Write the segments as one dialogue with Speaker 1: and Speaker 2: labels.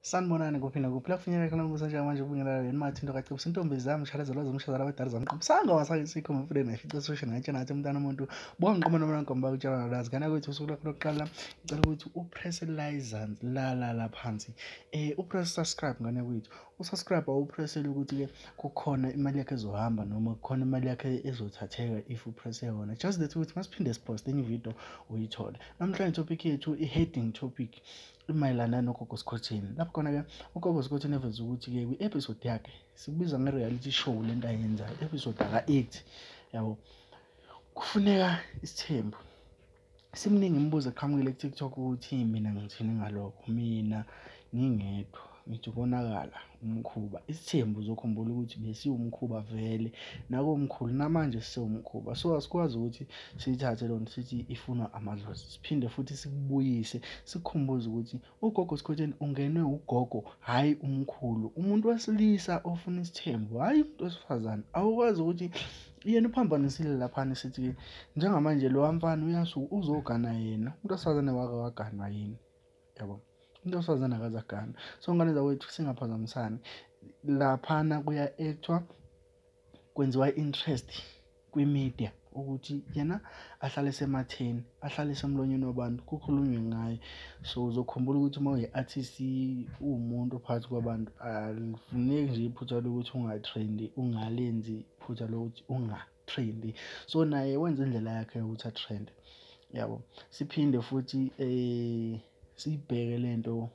Speaker 1: Sanibonani kuphi nakuphi la kufinyelela khona kusa njengamanje kubingelala yena Mathinto kaCebisa intombi zami mshalaza lwazi umshazala abadala zamqomo sanga wasake sikho mfuleni nafica sosho ngatshela ngathi umntana umuntu bonke nqoma noma nkomba ukutshela nolwazi kana kwethu usuku lakho lokuqala ngicela ukuthi upress license la la la phansi upress subscribe ngane kwethu usubscribe awupressele ukuthi-ke kukhona imali yakhe ezohamba noma kukhona imali yakhe ezothatheka if upresse yona just that ukuthi masiphinde siposte enye video uyithole. Namhlanje topic yethu i-heading topic imayelana noGogo Skhotheni. Lapho khona-ke uGogo Skhotheni eveza ukuthi-ke kwi-episode yakhe sikubiza nge-reality show lento ayenzayo episode aka-8 yabo kufuneka isithembu. Simningi imibuzo eqhamukile ku-TikTok ukuthi mina ngithini ngalokho, mina ngingedwa ngithi konakala umkhuba. Isithembu uzokhumbula ukuthi besiwumkhuba vele nakomkhulu namanje sisewumkhuba, so asikwazi ukuthi siyithathe loo nto sithi ifunwa amadlozi, siphinde futhi sikubuyise sikukhumbuze ukuthi uGogo Skhotheni ungenwe ugogo hhayi umkhulu, umuntu wesilisa ofuna isithembu hhayi umuntu wesifazane. Awukwazi ukuthi yena uphambanisile laphana sithi njengamanje lowa mfana uyasuka uzogana yena, umuntu wesifazane wake waganwa yini yabo, umuntu wesifazane akaze agane. So ngane zakwethu singaphazamisani laphana kuya-act-wa kwenziwa i-interest kwi-media ukuthi yena ahlale esematheni ahlale esemlonyeni wabantu kukhulunywe ngaye. So uzokhumbula ukuthi uma uyi-artist uwumuntu phakathi kwabantu alifuneki nje iphutha lokuthi unga-trendi, ungalenzi iphutha lokuthi unga-trendi. So naye wenza indlela yakhe yokuthi atrende yabo. Siphinde futhi siyibheke lento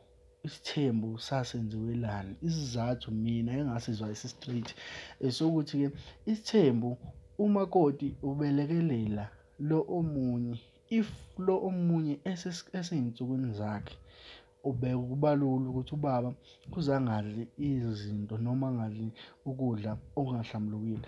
Speaker 1: isithembu sasenziwelani, isizathu mina engasizwa esi-straight esokuthi-ke isithembu umakoti ubelekelela lo omunye if lo omunye esey'nsukwini zakhe ubeka kubalula ukuthi ubaba kuze angadli izinto noma angadli ukudla okungahlambulukile.